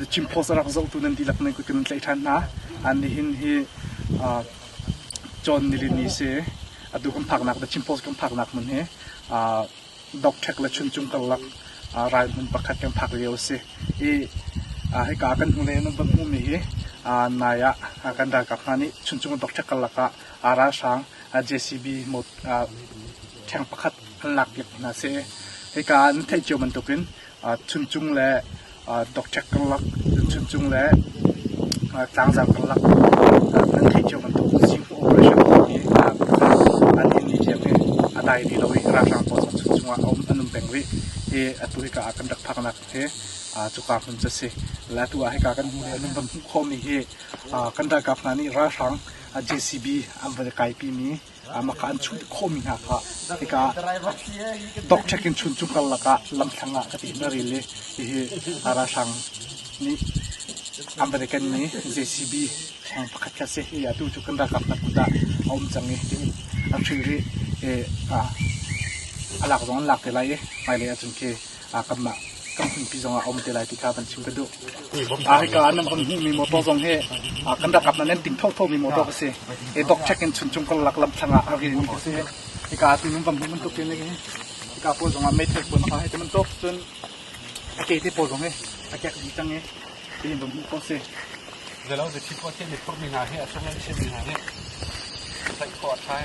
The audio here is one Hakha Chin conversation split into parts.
The Chin Post a rak zohtu nan dihlak nan kut kan in tlaih ṭhan hna. Nihin hi cawn nilini si. Atu kan phaknak The Chin Post kan phaknak hmun hi Dokṭhek le Chuncung karlak ral hmun pakhat kan phak lio a si. I hika kan hnulei nan van hmuhmi hi nai ah kan ralkap hna nih Chuncung le Dokṭhek karlak ah ralhrang JCB ṭheng pakhat an lakpiak hna a si. Hika ah nan theih cio bantukin Chuncung le Dokṭhek karlak, Chuncung le Tlangzar karlak nan theih cio bantuk Zinghu operation timi an hin ni tiang hi a dai ti lo i ralhrang pawl cu Chuncung ah an um peng rih. Hi atu hika ah kan rak phaknak hi cuka hmun cu a si. Le atu ah hika kan hmuh le nan van hmuh khawhmi hi kan ralkap hna nih ralhrang JCB an van i kaipimi mah kha an chuh khawhmi hna kha hika dokṭhek in chuncung karlak ah lamthlang ah ka ti in a ril i hihi ralhrang nih an van i kenmi JCB ṭheng pakhat kha a si. Hi atu cu kan ralkap hna kut ah a um cang i an hrilh rih i a lak zong an lak te lai i hmailei ahcun khi kanmah kan hmunpi zongah a um te lai ti kha van chim ka duh. Hika ah nan van hmuhmi motor zong hi kan ralkap hna nan ting thothomi motor a si. Hi dokṭhek in chuncung karlak lamthlang ah a rilmi a si. Hika ah tu nan van hmuh bantuk in hika pawl zongah meithal kuan hna hei ti bantuk cun a ke te pawl zong hi a kek dih cang i ti in van hmuh khawh a si. Zelo ze thi khawh mi phurmi hna hi a sung in chimmi hna hi tlaih khawh a ṭha.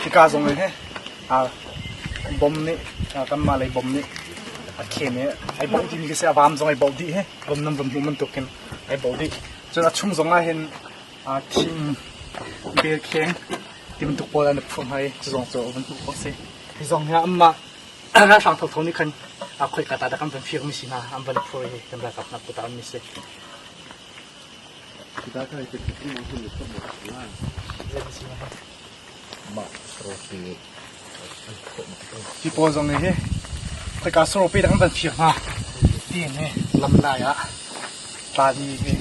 Hika zong hi bom nih kanmah lei bom nih a khen i ai boh dihmi khi si a vaam zong ai boh dih hi bom nan van hmuh bantuk khin ai boh dih. Cun a chung zong ah hin thing belkheng ti bantuk pawl an i phurh hna i cu zong cu van hmuh khawh a si. Hi zong hi anmah ralhrang thotho nih khan khoika ta dah kan van firmi si hna an van i phur i kan ralkap hna kut ah ummi si. Hi pawl zong nih hi khoika sarawpi dah kan van fir hna tiin hi lam lai ah tladi hi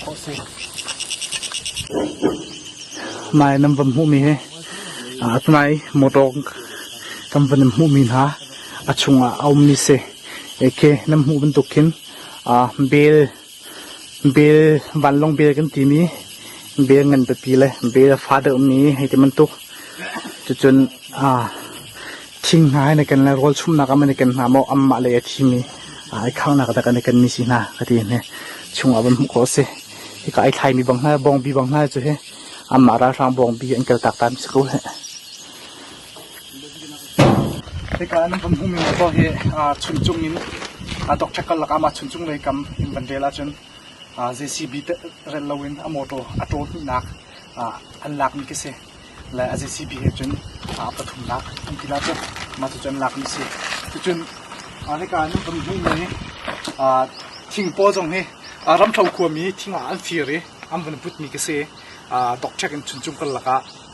khawh si. Nai nan van hmuhmi hi tunai motor kan van in hmuhmi hna a chungah a ummi si. Eke nan hmuh bantuk khin bel Bel vanlawng bel kan timi bel ngan pipi le bel a fa deuhmi hei ti bantuk. Cucun thing hna hi na ken le rawl chumnak ah man i ken hna maw anmah lei a thimi ai khanghnak dah kan i kenmi si hna ka ti hi chungah van hmuh khawh a si. Hika ai thlaimi bang hna bawngbi bang hna cu hi anmah ralhrang bawngbi an kaltak ta mi si ko hih. Hika nan van hmuhmi motor hi Chuncung in Doctor karlak ah mah Chuncung lei kam in van rel ahcun JCB rel loin a motor a taw hnihnak an lakmi khi si. Le a JCB he cun pathumnak an ti la cu mah cucu an lakmi si. Cucun hika nan van hmuhmi thing pawl zong hi Ramthlo khuami thing ah an fir i an van putmi khi si. Doctor in Chuncung karlak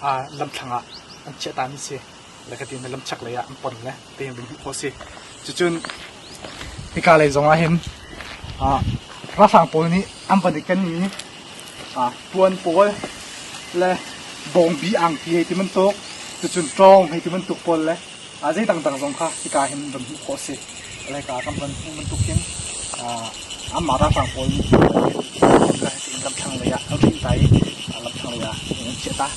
ah lamthlang ah an chiah ta mi si le ka ti na lamchak lei ah an pon le te in hmuh khawh si. Cucun hika lei zong ah hin ralhrang pawl nih an van i kenmi puan pawl le bawngbi angki hei ti bantuk cucun ṭawng hei ti bantuk pawl le zei dangdang zong kha hika hin van hmuh khawh si. Le hika kan van hmuh bantuk hin anmah ralhrang pawl nih lamthlang lei ah an hrin ta i lamthlang lei ah an chiah ta.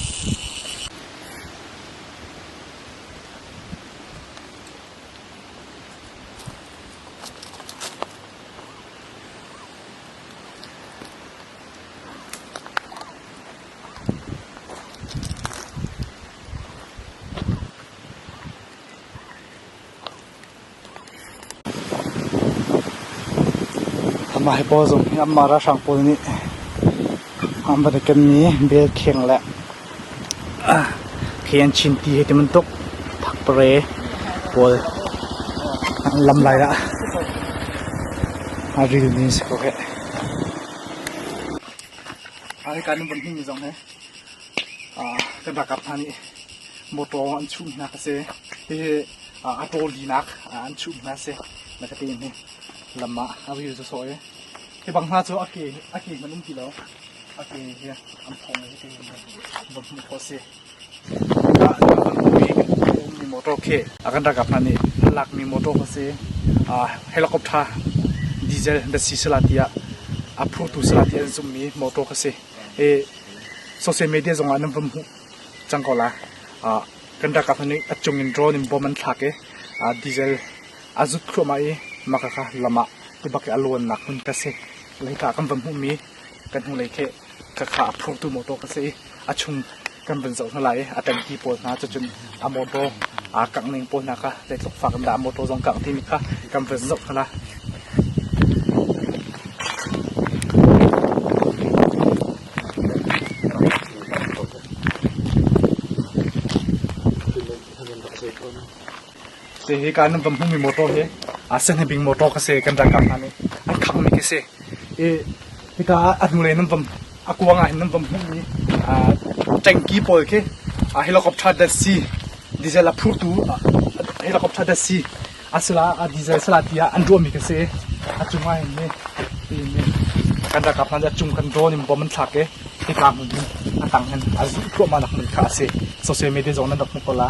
Amah hi pawl zong hi anmah ralhrang pawl nih an van i kenmi belkheng le khi an chin ti hei ti bantuk thakpare pawl an lam lai ah a rilmi si ko heh. Hika nan van hmuhmi zong hi kan ralkap hna nih motor an chuh hna a si. Hihi a ṭawlinak an chuh hna a si. Na ka tein hi lam ah a ril sawsawh i hi bang hna cu a ke a ke hmanh um ti lo. A ke hi an phong i hiti hin va hmuh khawh a si. motor khi a kan ralkap hna nih an lakmi motor kha si. Helicopter diesel datsi sala tiah a phurtu sala tiah an zumhmi motor kha si. I social media zong ah nan va hmuh cang ko la. Kan ralkap hna nih a cung in drone in bomb an thlak i diesel a zut thluahmah i mah khakha lam ah tibak i a lawnnak hmun kha si. Hika kan va hmuhmi kan hnulei khi khakha a phurtu motor kha si i a chung kan van zoh hna lai i a tanki pawl hna cucun a motor aa kangh ning pawl hna kha zeitluk fak in dah a motor zong kangh timi kha kan van zoh hna lai. Hi ka nan van hmuhmi motor hi Senhbing motor ka si kan ralkap hna nih an khanghmi khi si. I hika ah a hnulei nan van a kuang ah hin nan van hmuhmi tanki pawl khi helicopter datsi diesel a phurtu helicopter datsi a sila a diesel sila tiah an ruahmi khi si. A cung ah hin kan ralkap hna nih a cung kan drone in bomb an thlak i hika hmun hin a tang hin a zuh thluahmah nak hmun kha a si. Social media zong nan rak hmuh ko la.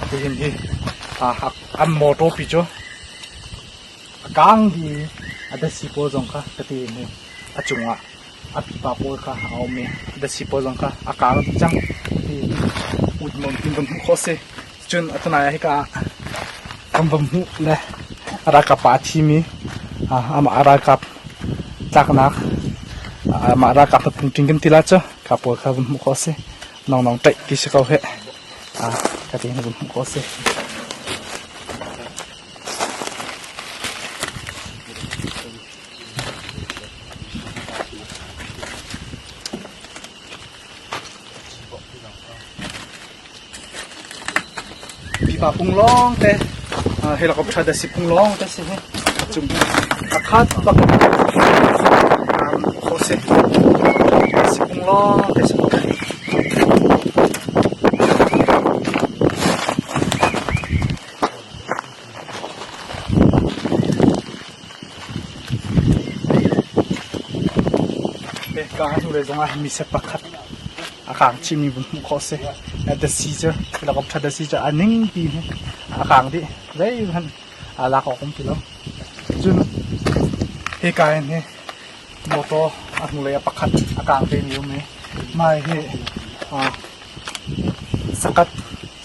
Hihin hi an motor pi cu a kang dih i a datsi pawl zong kha ka ti hi a cungah a pipa pawl kha a um i a datsi pawl zong kha a kang dih cang. Hi utmon tin van hmuh khawh a si. Cun a tunai ah hika ah kan va hmuh le a ralkap pa a thimi amah a ralkap tlaknak amah ralkap na pungṭing kan ti la cu kha pawl kha van hmuh khawh a si. Nongnong ṭaih ti si ko heh. Ka ti na van hmuh khawh a si. Pipa pung lawng te helicopter da si pung lawng te si hi cung a khat bak kho si si pung lawng te si. Ka hnulei zongah hin misa pakhat a kang chihmi vun hmuh khawh a si. Datsi cu helicopter datsi cu a ning pi hin a kang dih. Zeihmanh aa lak awk um ti lo. Cun hika hin hi motor a hnulei ah pakhat a kang vemi a um i mah hi Sakat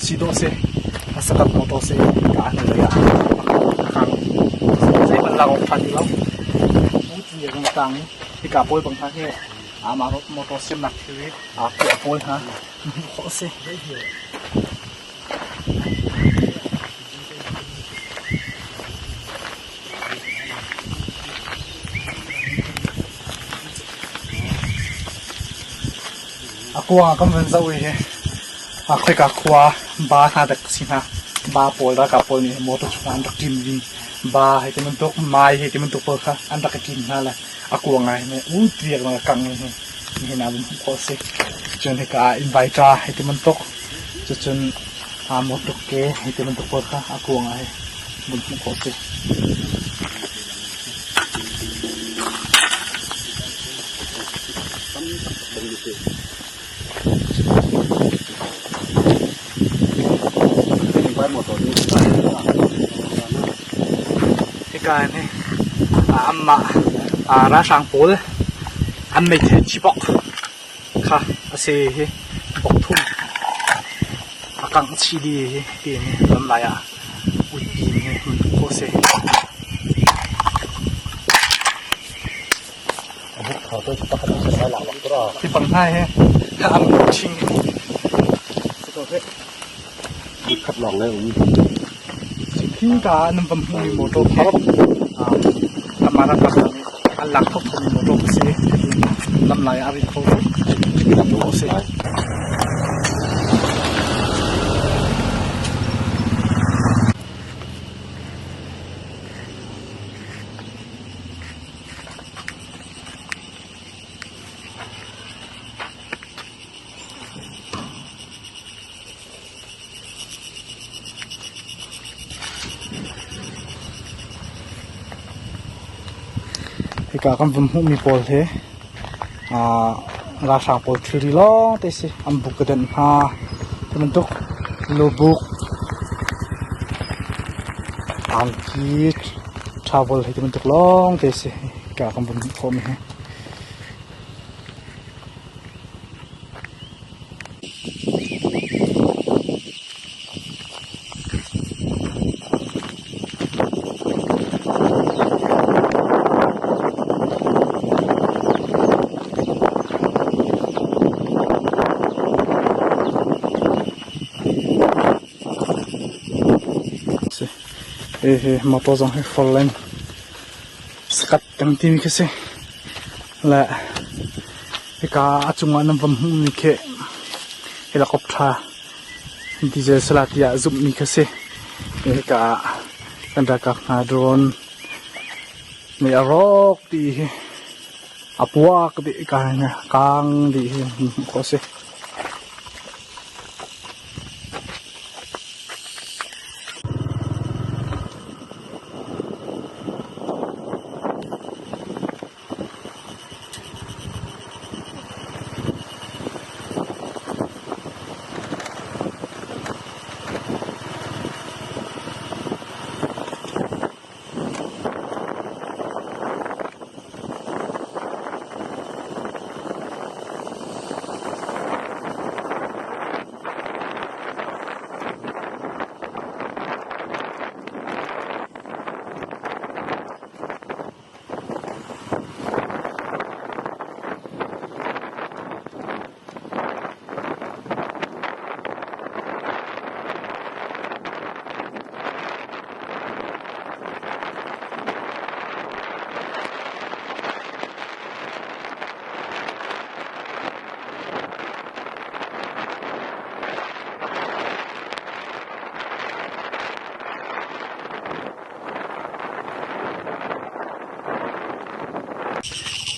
si dawh si. A sakat motor si. Ka hnulei ah a kang. Zeihmanh lak awk ṭha ti lo. Ti a kang i hika pawl bang hna hi amah motor siamnak thilri aa kuah pawl hna hmuh khawh a si. A kuang ah kan van zoh i hi khoika khua ba hna dek si hna. Ba pawl ralkap pawl nih motor chungah an rak ṭim ding. Ba hei ti bantuk, mai hei ti bantuk pawl kha an rak i ṭim hna le a kuang ah hin ut riak in a kang i nihin ah vun hmuh khawh a si. Cun hika ah invaita hei ti bantuk, cucun motor ke hei ti bantuk pawl kha a kuang ah vun hmuh khawh a si. Hika hin anmah ralhrang pawl an meithal chibok kha a si hi bok thum a kangh chih dih hi tiin lamlai ah uitpi in hmun khawh a si. Hi bang hna hi an ching Khat lawng le um. Hi ka nan van hmuhmi motor khi kanmah ralkap hna nih an lak thawkthawkmi motor a si. Lamlai ah a ri kho a si. Hika kan vun hmuhmi pawl hi ralhrang pawl thilri lawngte a si. An buk a denh hna. Ti bantuk lubuk. Angki travel hei ti bantuk lawng te si ka kan vun hmuh khawhmi hi. Hihi motor zong hi 4 lane sakat kan timi khi si. Le hika a cungah nan van hmuhmi khi helicopter diesel sala tiah zumhmi khi si. Hika ah kan ralkap hna drone nih a rawk ti hi a puak dih ka kaang dih hi hmuh khawh a si.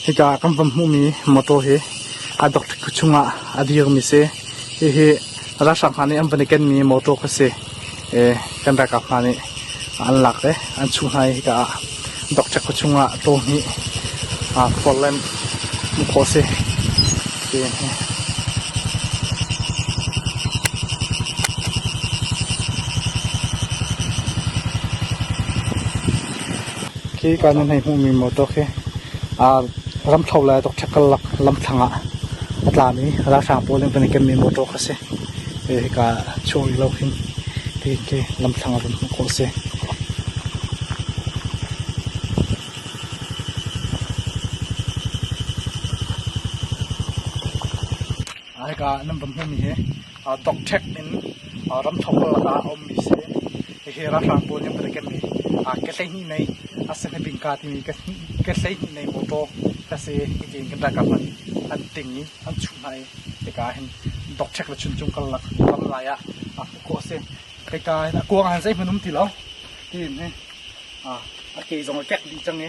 Hika kan van hmuhmi motor hi a dok chungah a dirmi si. Hihi ralhrang hna nih an van i kenmi motor kha si. Kan ralkap hna nih an lak i an chuh hna i hika ah dok khua chungah taw hnih forland hmuh khawh a si. Khi ka nan hei hmuhmi motor khi ramthlo le tokṭhek karlak lamthlang ah a tlami ralhrang pawl nih van i kenmi motor kha si. Hika chuah rih lo khin khi lamthlang ah van hmuh khawh a si. Hika nan van hmuhmi hi dokṭhek in ramthlo karlak ah a ummi si. Hihi ralhrang pawl nih an van i kenmi ke 12 nei a si bingka timi ke 12 nei motor ka si tiin kan ralkap hna nih an ting i an chuh hna i hika ah hin dokṭhek le chuncung karlak ram lai ah hmuh khawh a si. Hika hin a kuang ah hin zeihmanh um ti lo. Tiin hi a ke zong a kek dih cang i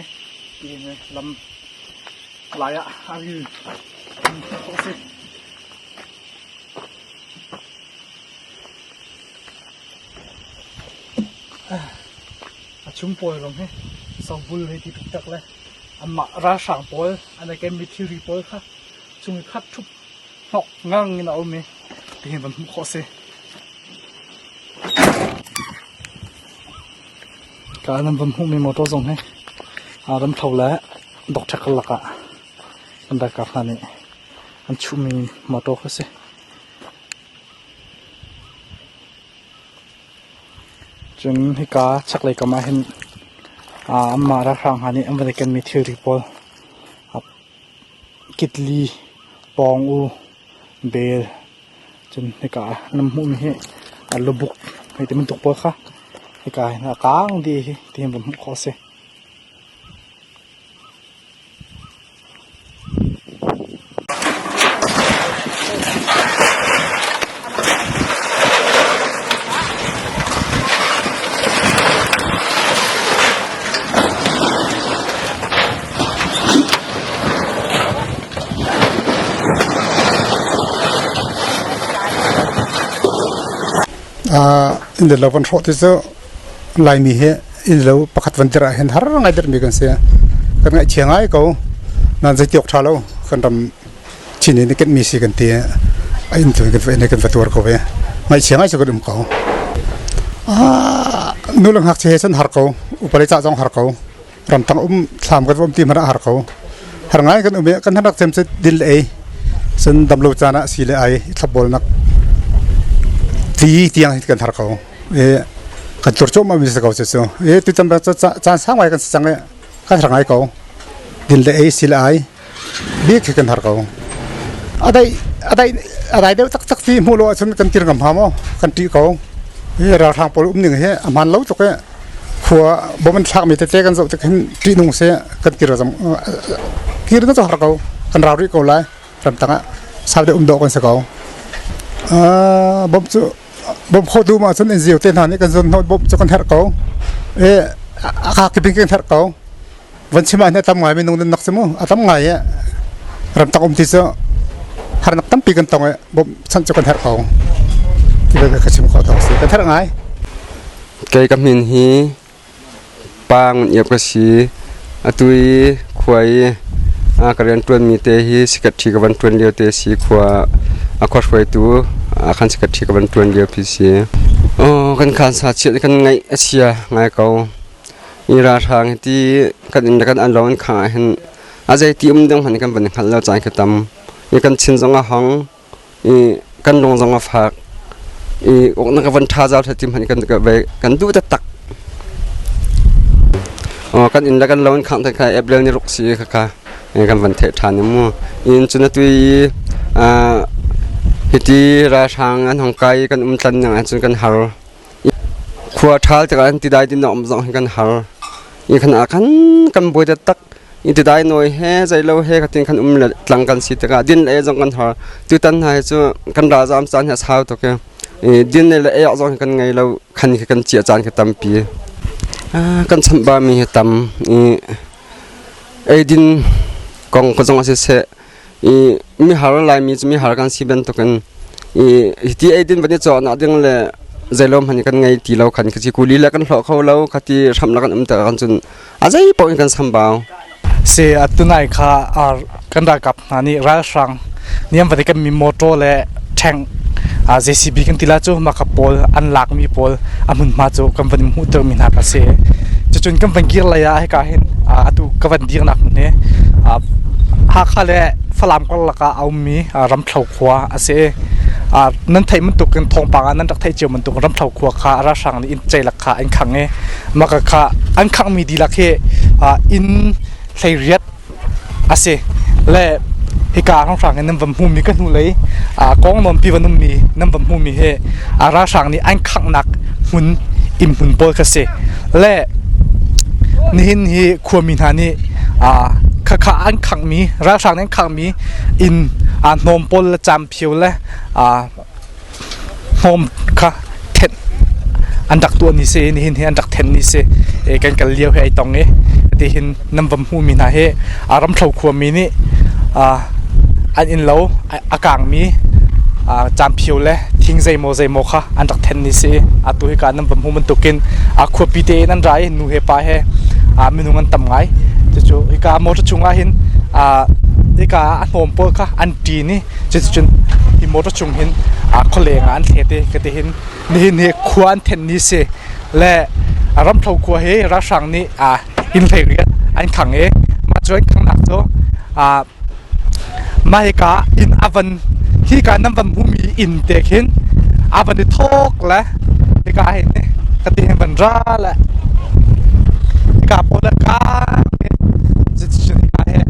tiin hi lam lai ah a ril hmuh khawh a si. A chung pawl zong hi sobul hei ti taktak le anmah ralhrang pawl an i kenmi thilri pawl kha chung i khat ṭhup hnok ngang in a um i tihin van hmuh khawh a si. Ka nan van hmuhmi motor zong hi ramthlo le dokṭhek karlak ah an ralkap hna nih an chuhmi motor kha a si. Cun hika chaklei kam ah hin anmah ralhrang hna nih an van i kenmi thilri pawl kitli, pawng u, bel cun hika ah nan hmuhmi hi lubuk hei ti bantuk pawl kha hika hin a kaang dih hi ti hin van hmuh khawh a si. Inn le lo van hrawh ti cu Laimi hi inn lo pakhat van dirh ahhin har ngai dirhmi kan si. Kan ngaihchia ngai ko. Nain zeiti awk ṭha lo. Kan ram Chin in kenhmi si kan ti. A inn tu in kan va tuar ko ve. Ngaihchia ngai cu kan um ko. Nu le ngakchia he cun har ko. Upa le ca zong har ko. Ramtang um thlam kan um ti hmanh ah har ko. Har ngai kan um i kan rak cem cu dil le ei. Cun damlo caan ah si le ai thlopbawl nak ti tiang hi kan har ko. E kan tur cuahmah mi si ko cu cu. E tutan caan sang ngai kan si cang i kan har ngai ko. Din le ei si le ai bik hi kan har ko. A dai a dai a dai deuh taktak ti hmuh lo ahcun kan kir ngam hnga maw? Kan ṭih ko. Hi ralhrang pawl um ning hi a hmaan lo tuk i khua bom an thlakmi tete kan zoh tik hin ṭihnung si kan kir zong kir na cu har ko. Kan rau rih ko lai. Ramtang ah sau deuh um dawh kan si ko. Bom cu bom kho dum ahcun NGO te hna nih kan zon hnawh bom cu kan herh ko. E a kakip in kan herh ko. Van chim ah hin a tam ngai minung nunnak cu mu a tam ngai i ramtang um ti cu harnak tampi kan tong i bawmhchanh cu kan herh ko. Ti ka chim khawh tawk si. Kan herh ngai. Kei ka min hi Pa Ngun Iap ka si. Atu i khua i ka rianṭuanmi te hi secretary ka van ṭuan lio te si khua a khua hruaitu khan secretary ka van ṭuan lio pi si. Kan khan sa chiat kan ngaih a chia ngai ko. I ralhrang hi ti kan inn le kan an lawng an khang ahhin a zei ti um ding hmanh kan van i hngalh lo caan khi tam. I kan chin zong a hong, i kan lung zong a fak. I uknak ka van ṭha zau ti hmanh kan kan duh taktak. Kan inn le kan lo an khangh te kha April ni ruk si kha kan van theih ṭhan i mu. In cun atu i hiti ralhrang an hong kai i kan um tlan ning ahcun kan har. Khua ṭhal tikah an tidai din um zong hi kan har. I khan ah khan kan buai taktak. I tidai nawi he zeilo he khatin khan um le tlang kan si tikah din le ei zong kan har. Tutan hna hi cu kan ralzaam caan hi a sau tuk i din le ei awk zong hi kan ngei lo khan khi kan ciah caan khi tampi. Kan chamhba mi hi tam. I eidin kong ka zong ah siseh i mihar Laimi cu mihar kan si bantukin i hiti eidin van i cawhnak ding le zeilom han kan ngei ti lo khan khi kuli le kan hlawh kho lo khati hram la kan um ter kan cun a zei paoh in kan sambau. Si atunai kha kan ralkap hna nih ralhrang niam vate kan mi motor le tank JCB kan ti la cu maka pawl an lakmi pawl a hmunhma cu kan van hmuhter mi hna ka si. Cucun kan van kir lei ah hika hin atu ka van dirnak hmun hi Hakha le Falam karlak ah a ummi Ramthlo khua a si. Nan theih bantuk in thawngpang ah nan rak theih cio bantuk Ramthlo khua kha ralhrang nih inn ceilak kha an khang i maka kha an khanghmi dihlak hi inn hleiriat a si. Le hika hrawnghrang in nan va hmumi ka hnulei kong nawnpi van ummi nan va hmumi hi ralhrang nih an khanghnak hmun inn hmun pawl kha si. Le nihin hi khuami hna nih khakha an khanghmi ralhrang nih an khanghmi inn hnawm pawl le camphio le hnawm kha thenh an rak tuah ni si nihin hi an rak then ni si kan kal lio hi ai tong i tihin nan vam hmuhmi hna hi ramthlo khuami nih an innlo a kangmi camphio le thing zeimaw zeimaw kha an rak then ni si atu hi ka nan vam hmu bantukin khuapi te in an ra i nu he pa he minung an tam ngai cucu hika motor chungah hin hika a hnawm pawl kha an ṭin i Cuticun hi motor chung hin khualeng ah an thlet i kati hin nihin hi khua an thenh ni si le Ramthlo khua hi ralhrang nih inn hlei riat an khang i mah cu an khangnak cu mah hika inn a van hika nan van hmumi inn te khin a van i thawk le hika hin kati hin van ra le hika pawl ka cuticun hika he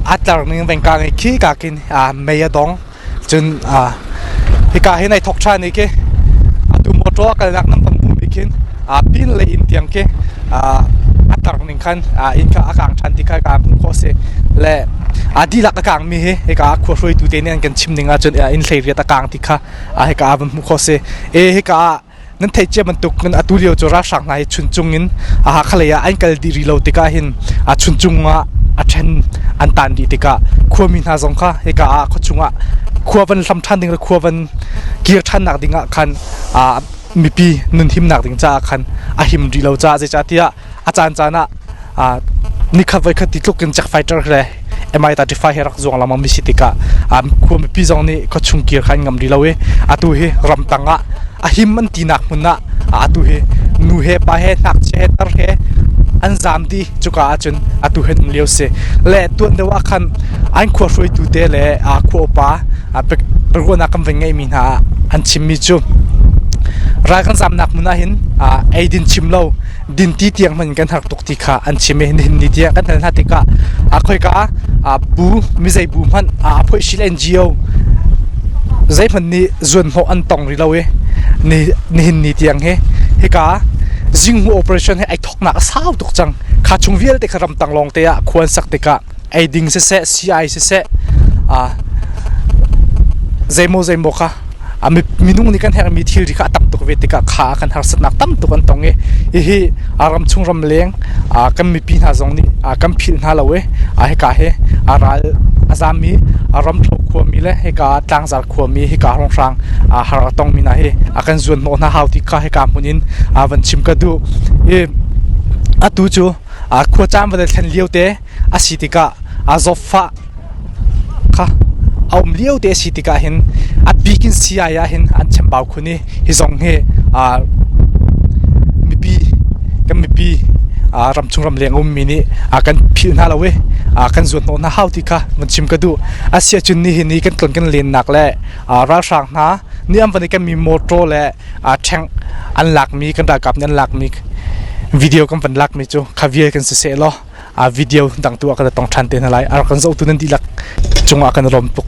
A tlar ning vengkang i khi ka kin mei a dong. Cun hika hin ai thok ṭhan i khi atu motor a kalnak nan van hmuh bik hin pin lei inn tiang khi a tar ning khan inn kha a kang ṭhan ti kha ka hmuh khawh a si. Le a dihlak a kangmi hi hika khua hruaitu te nih an kan chim ning ahcun inn hleiriat a kang ti kha hika ah van hmuh khawh a si. E hika ah nan theih cia bantuk in atu lio cu ralhrang hna hi chuncung in Hakha lei ah an kal dih rih lo tikah hin chuncung ah A ṭhen an tan dih tikah khuami hna zong kha hika ah khuachung ah khua van hlam ṭhan ding le khua van kir ṭhannak ding ah khan mipi nun himnak ding caah khan a him rih lo caah zeicahtiah a caan caan ah nikhat voikhat ti tluk in jet fighter le Mi-35 he rak zuang lengmang mi si tikah khua mipi zong nih khuachung kir kha an ngam rih lo i atu hi ramtang ah a him an tinak hmun ah atu hi nu he pa he ngakchia he tar he an zaam dih cuka ahcun atu hin um lio si le tuan deuh ah khan an khua hruaitu te le khua upa biaruahnak kan van ngeihmi hna ah an chimmi cu ral kan zaamnak hmun ah hin eidin chim lo dinti tiang hmanh kan har tuk ti kha an chim i nihin ni tiang kan hal hna tikah khoika ah bu mizei bu hmanh a phoihsil NGO zeihmanh nih zuanhnawh an tong rih lo i nihin ni tiang hi hika zinghu operation hi ai thoknak a sau tuk cang. Kha chung vialte kha ramtang lawng te ah khua an sak tikah eiding siseh sii siseh zeimaw zeimaw kha minung nih kan herhmi thilri kha a tam tuk ve tikah kha kan harsatnak tam tuk an tong i hihi ramchung ramleng kan mipi hna zong nih kan philh hna lo i hika hi ral a zammi ramthlo khuami le hika tlangzar khuami hika hrawnghrang har a tongmi hna hi a kan zuanhnawh hna hau ti kha hika hmun in van chim ka duh. I atu cu khua caan van i thlen lio te a si tikah a zawtfah kha a um lio te a si tikah hin a bik in sii ah hin an chambau khun i hi zong hi mipi kan mipi ramchung ramleng a ummi nih kan philh hna lo i kan zuanhnawh hna hau ti kha van chim ka duh. Asiahcun nihin i kan tlon kan lennak le ralhrang hna nih an van i kanmi motor le ṭheng an lakmi kan ralkap nih an lakmi video kan van lakmi cu kha vial kan si seh law video dang tu ah kan tong ṭhan te hna lai. A rak kan zohtu nan dihlak cungah kan i lawm tuk.